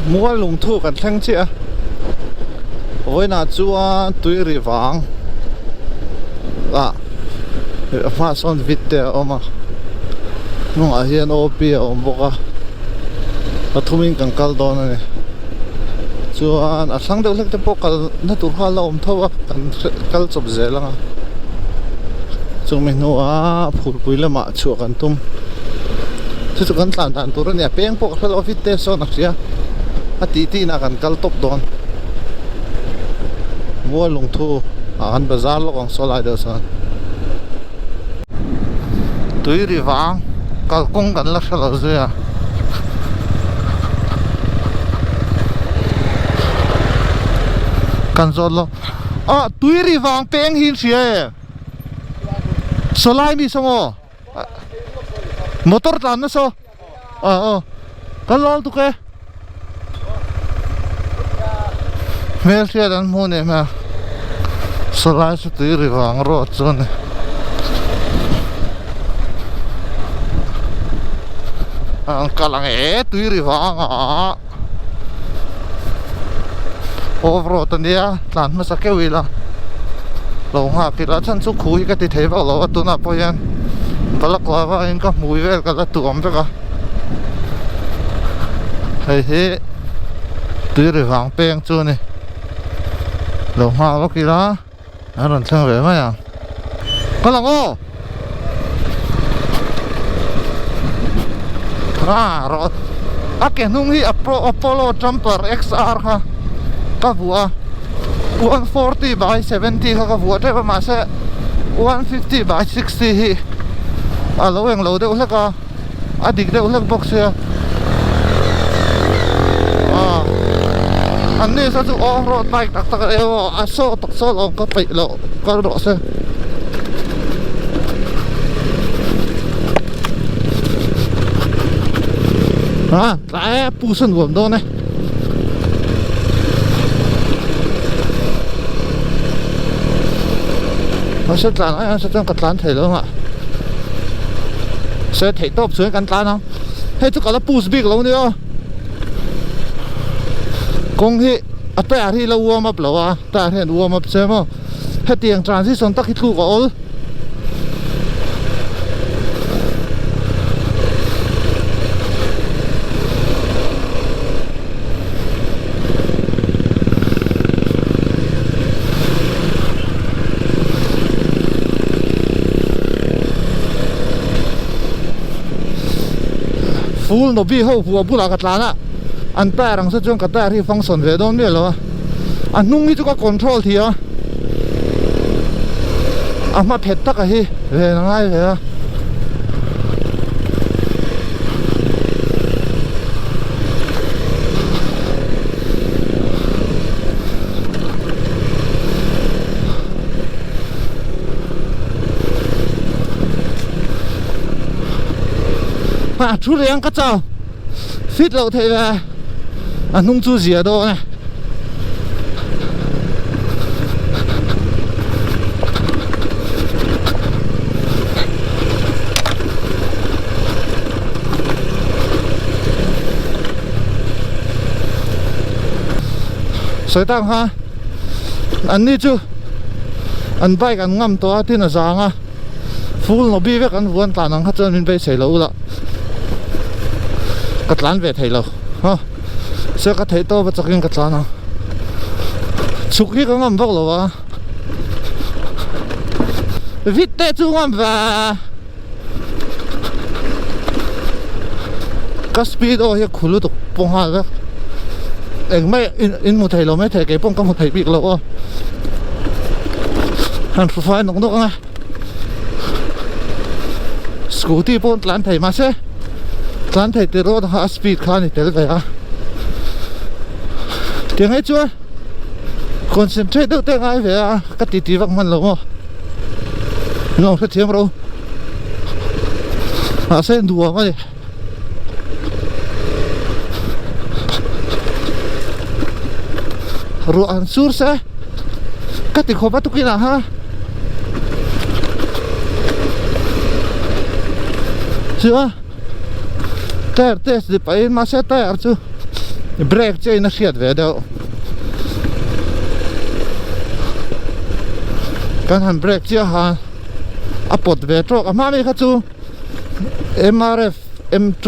Mual lungthu kan thleng chiah a, vawiinah chuan tui ri vang ah a hmaah sawn vit te a awm a, hnungah hian OP a awm bawk a, pathumin kan kal dawn a ni. Chuan a thlang deuh hlek te pawh kal na tur kha a la awm tho a, kan kal chawp zel ang a, chumi hnuah phulpui lamah chhuah kan tum. Chu chu kan tlan dan tur a ni a, peng pawh ka hre lo a fit te sawn a hria a tih tih inah kan kal tawp dawn. Mual lungthu ah an bazar lawk ang saw lai deuh chuan. Tui ri vang kalkawng kan la hre lo zui a. Kan zawt lo ah tui ri vang peng hi in hria e sawlai mi saw maw motor tlan na saw ah aw kan lo tuk e hmelhriat an hmuh nih hmel sawlai chu tui ri vang road chu a ni. An kal ang e tui ri vang ah off road a nia tlan hmasa keuh ila lo nghak ila chhan chu khu hi ka ti thei vak lo a tunah pawh hian balak lava in ka hmui vel ka la tuam vek a hei hi tui ri vang peng chu a ni lo nghak lawk ila. An rawn thleng ve mai ang. Kal ang aw! Ah, rawh. A ke hnung hi Apollo Jumper XR kha ka vuah a. 140 by 70 kha ka vuah tep a mahse 150 by 60 hi a lo eng lo deuh hlek a. A dik deuh hlek bawk sia. Ah, an ni saw chu off road bike tak tak a ni aw, a saw tak saw lo ka peih loh kal rawh se. Ah, tlai e push a nuam dawn e. Mahse tlan ai ang chuan ka tlan thei lo ang a. Se theih tawp chuan kan tlan ang. Hei chu ka la push bik lo nia. Kawng hi a tyre hi la warm up lo a, tyre hian warm up che maw. Hetiang transition tak hi tluk a awl. Full nobi ho hua bulah ka tlan a an tyre ang saw chuan ka tyre hi function ve dawn miah lo a a hnung hi chu ka control thei a a hma phet taka hi ven a ngai ve a. A thu reng ka chau fit loh theih ve a hnung chu zia dawn e. Sawi tak kha an ni chu an bike an ngam tawh a tin a zang a full nobi vek an vuan tlan ang kha chuan min beisei lo ula ka tlan ve thei lo ha se ka theih tawp a chakin ka tlan ang chhuk hi ka ngam vak lo a vit te chu ngam ve. Ka speed aw hi a khu lutuk pawh nghal vek engmah in hmu thei lo maithei kei pawh ka hmu thei bik lo aw han hru fai nawk nawk ang a scooty pawh an tlan thei mahse tlan thei tih rual kha a speed kha a ni tel ve a tiang hi chuan concentrate deuh te a ngai ve a ka titi vak hman lo maw. Nuam hrethiam ro mahse nuam a ni ruah an sur se ka ti khawp a tukin ah ha chuan tyre test ni pahin mahse tyre chu. Brake chain a hriat ve deuh. Kan han brake chiah a a pawt ve tawk a hma mi kha chu M_R_F M2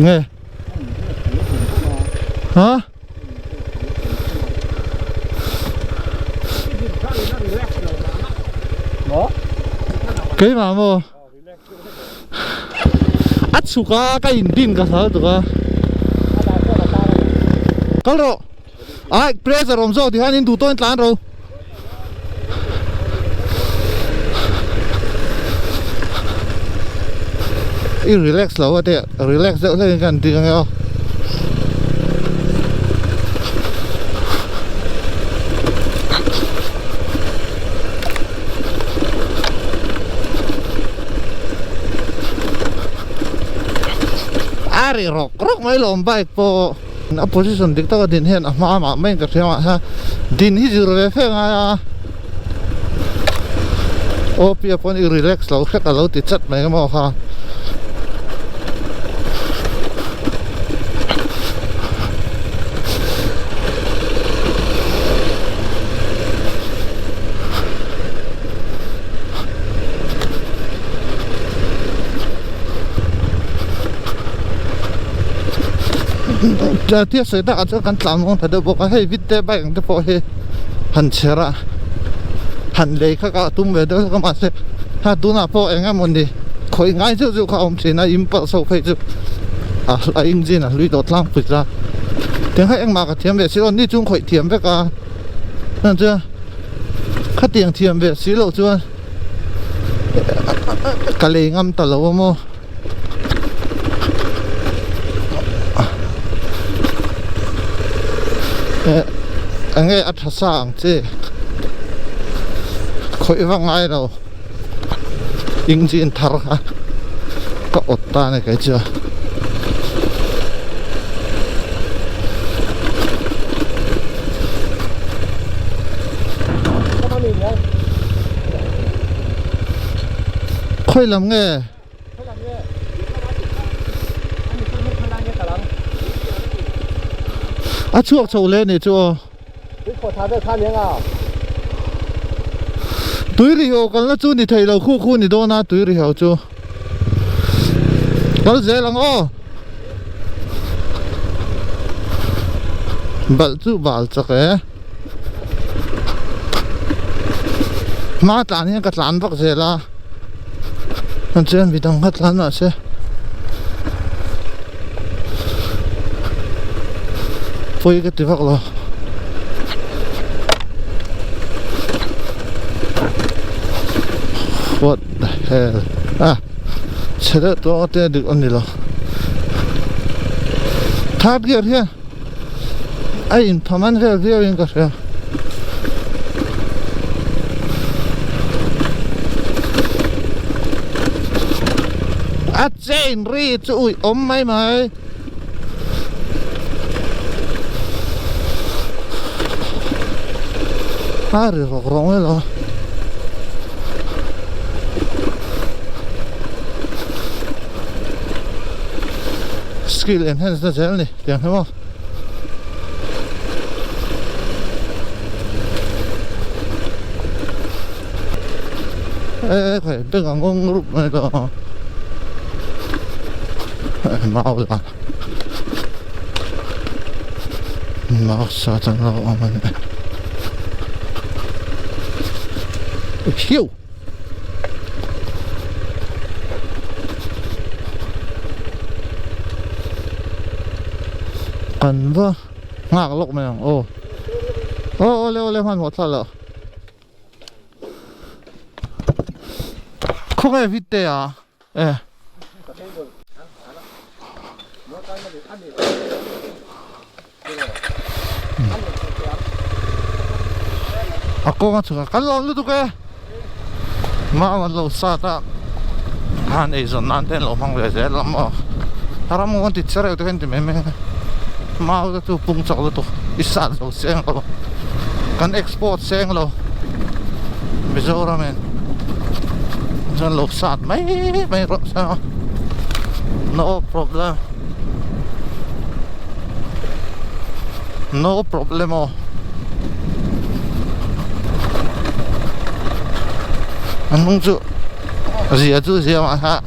nge ha keimah maw. A chhuk a ka in din ka hlau tuk a kal rawh ai pressure awm zawk tikhan in duh tawhin tlan ro i relax lo a teh relax deuh hlek in ka han ding ange aw. A ri rawk rawk mai lawm bike pawh a position dik taka din hian a hma mah mai in ka hria mahse din hi zir ve fe ngai a aw pia pawn i relax lo hrek a lo ti chat mai maw kha. Tia sawi takah chuan kan tlan muang ta deuh bawk a hei vit te bike ang te pawh hi han chher a han lei kha ka tum ve deuh hlek a mahse ha tunah pawh eng emawni khawih ngai zeuh zeuh kha a awm thin a impulse ho phei chu a engine a hlui tawh tlangpui ta tiang kha engmah ka thiam ve si lo ni chung khawih thiam vek a chuan chuan khatiang thiam ve si loh chuan ka lei ngam ta lo a maw. Enge a tha sa ang che khawih vak ngai lo engine thar kha ka awt ta a ni kei chuan. Khawi lam nge? A chhuak chho hle ni chu aw. Tui ri ho kalna chu ni thei lo khu khu ni dawn a tui ri ho chu. Kal zel ang aw. Balh chu bal chak e. Hma tlan hian ka tlan vak zel a. Chuan midang kha tlan mahse pawi ka ti vak lo. What the hell ah chhe deuh tawh te dik a ni lo. Third gear hian a inpha man vel viau in ka hria. A chain ri chu ui awm mai mai. A ri rawk rawk mai lo. Skill enhance na zel ni tiang hi maw. Ê khởi beng ang ngawng rup mai lo mau la mau sa chang lo awm a ni hiu. Kan va nghak lawk mai ang aw aw awle awle hmanhmawh thlak loh khawnge vit te a e. A kawng a chhuk a kan lawm lutuk e mau an lo sat a han eizawn nan te an lo hmang ve zel ang maw a ram ngawn ti chereu te khan ti mai mai a mau te chu pung chak lutuk i sat zo seng lo kan export seng lo Mizoram in chuan lo sat mai mai rawh se no problem. No problemo. A hnung chu zia chu zia mah kha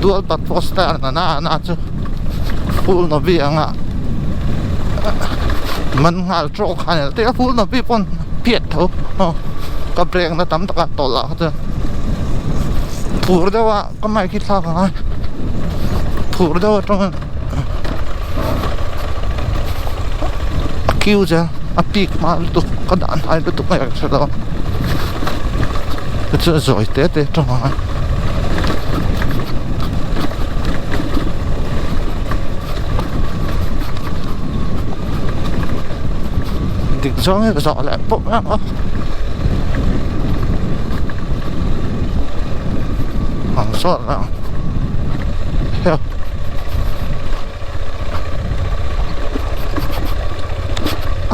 dual pat poster na na na chu full navi anga man nghal trawk kha ni te a full navi pawn phiat tho ka brake na tam taka tawlh ah kha chuan phur deuh a. Ka mic hi thlak ang a phur deuh atanga a kiu zel a peak hma lutuk ka dah hnai lutuk a hre lo a chuan zawi te te atang ang a. Dik zawng hi ka zawh leh pawp ang a. Ang sawt ang heo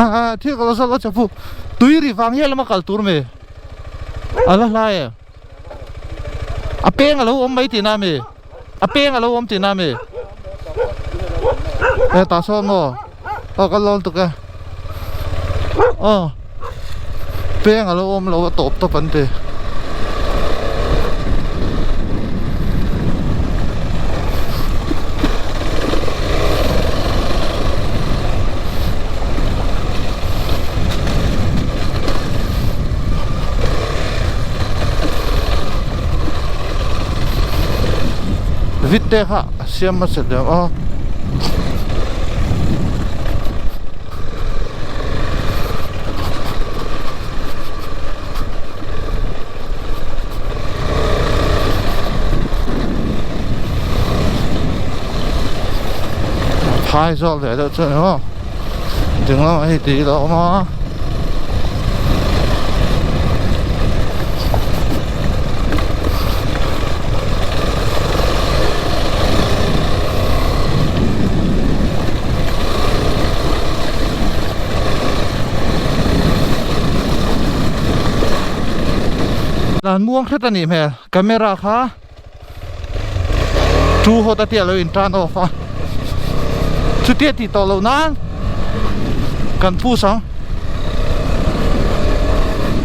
a thil ka lo zawt lo che pu tui ri vang hian lama kal tur mi a la hlai em a peng a lo awm mai tihna ami a peng a lo awm tihna ami e tah sawn maw aw ka lawn tuk e aw peng a lo awm lo a tawp tawp an ti. Vit te kha a siam hmasa deuh a. Phai zawk leh deuh chuan aw ding lamah hei tih ilo awm a. Dan muang hret a nih hmel camera kha two hot a tia lo in turn off a chutia tih tawh loh nan kan push ang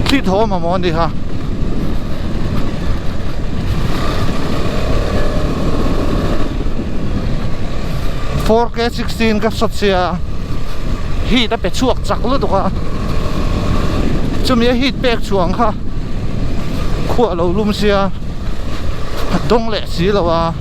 thli thaw mamawh a ni kha. 4K 16 ka shot sia heat a pe chhuak chak lutuk a chumi a heat pek chhuang kha khuah lo lum sia a dawng leh si lo a.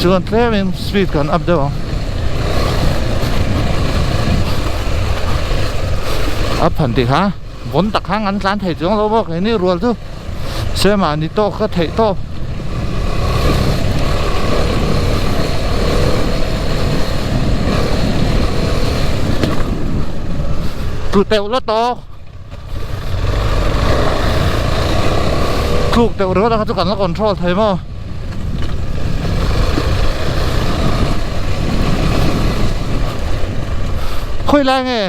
Chuan tlemin speed kan up deuh ang a phan tih kha vawn tak kha an tlan thei chuang lo bawk keini rual chu se mahni tawk ka theih tawp. Tlu teuh la tawk tluk teuh ringawt a kha chu kan la control thei maw. Khawi lai nge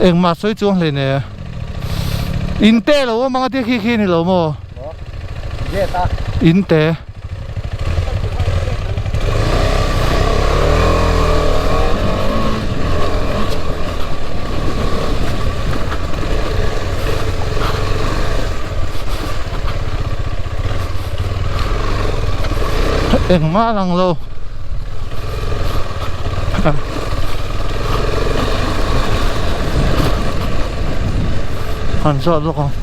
engmah sawi chuang hlei nei in te lo awm ang a tia khi khi a ni lo maw in te. Engmah a lang lo han zawt lawk ang.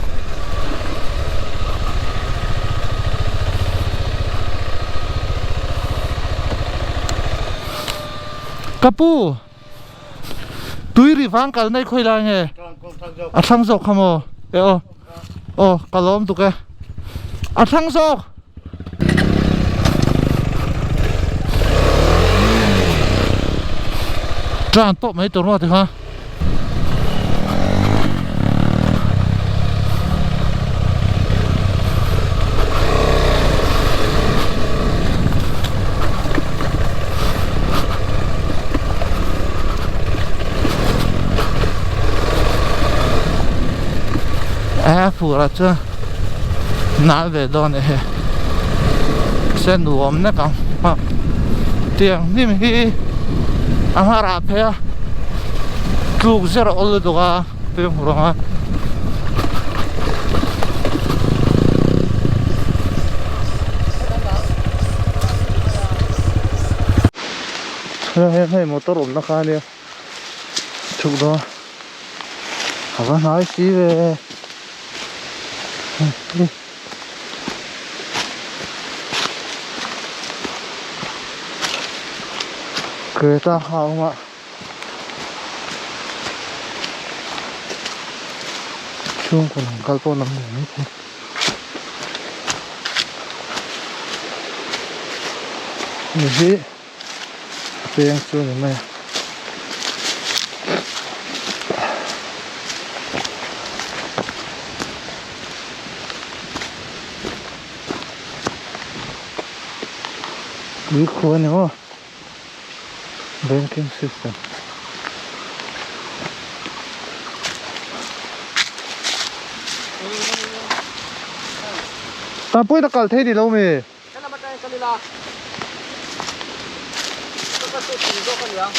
Ka pu tui ri vang kal mai khawi lai nge a thlang zawk kha maw e aw aw ka lawm tuk e a thlang zawk. Tran pawh mai tur maw tikha. He fur ah chuan nal ve dawn e he se nuam nek ang a tiang hnim hi a hma rah phei a tluk zet a awl lutuk a fimkhur ang a. Hei motor awmna kha ania chhuk dawn a va hnai si ve Creta a awm a chhungkaw lam kal pawh an awm ve maithei. Hei hi a peng chu a ni mai a. Tui khu a ni maw banking system. Tah pawhin a kal thei ni lo mi? Helam atangin kal ila ka chu thing zawk a niang.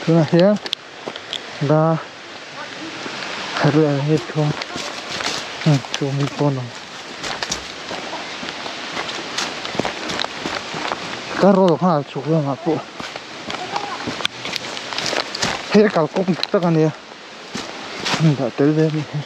Tunah hian la riah hi thum chhung hi pawn a awm. Ka roll nghal chhuk lamah pawh hei a kalkawng dik tak a nia hmun dah tel ve a nih hi.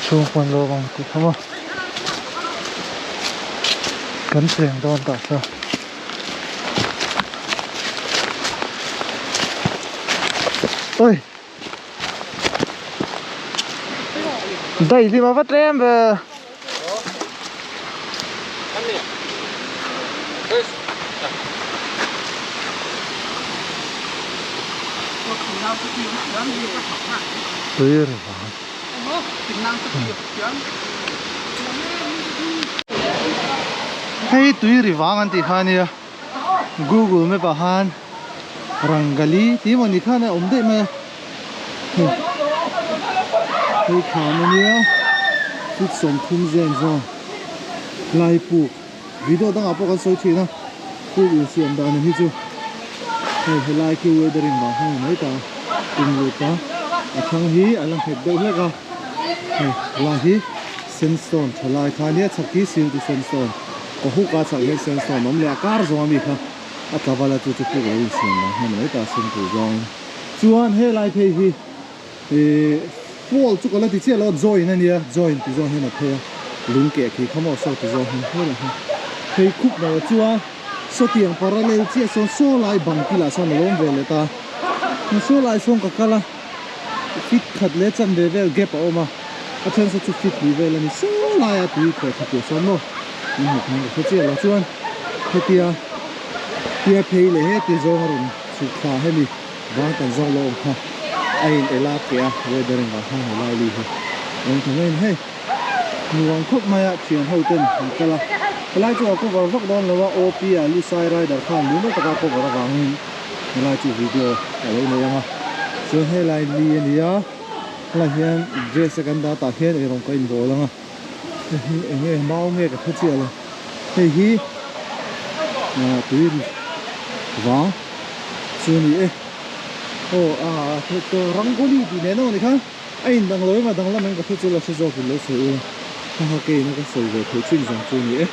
Chhungkaw lawm ang tih kha maw kan cheng dawn tah chuan oi daihlim a va tlem ve. Tui ri vang. Hei tui ri vang an tih kha ania Google map ah khan Rangali tih emaw ni khan a awm daih mai a hei hei thlan ania feet 30 zen zawn lai puk video dangah pawh kan sawi thin a puk insiam dan hi chu hei helai khi weathering vang khan a ni mai ta tum lut a a thlang hi a la nghet deuh hlek a hei lai hi sandstone tha lai kha ania chhak hi sil ti sandstone ka huk a chhak hian sandstone a awm leh a kar zawng ami kha a tla vala chu chu puk lo insiam dan khan a ni mai ta sen tur zawngin chuan helai phei hi Ihh fall chu ka la ti chiah lo a join a nia join ti zawng hian a phei a lung keh khi kha maw saw ti zawng hian helai hian phei khup mai a chuan sawtiang parallel chiah sawn saw lai bang kilah sawn a lawm ve leh ta a saw lai sawn ka kal a fit khat leh chanve vel gap a awm a a then saw chu fit hnih vel a ni saw laia tui khaw tha piah sawn maw in hmuh khan ka hre chiah lo chuan hetia tia phei leh heti zawng a rawn chhuk thla hemi. Vang kan zawk lo awm kha a in el a keh a weather in vang khan helai li hi awm ta mai a ni hei nuam khawp mai a thian ho ten an kal a helai chu a cover vak dawn lo a OP ah Lusai rider khan mumal taka cover avangin helai chu video a lo nei ang a chuan helai li a ni a helai hian dress a kan dah tah hian eirawng ka inbawl ang a hei hi eng nge mau nge ka hre chiah lo hei hi tui vang. Chu ni e. Aw a rangoli tih nen a ni kha a in dang lo em a danglam em ka hre chu la hre zawk in lo sawi ula kha kha kei in a ka sawi ve theih chin zawng chu ni e.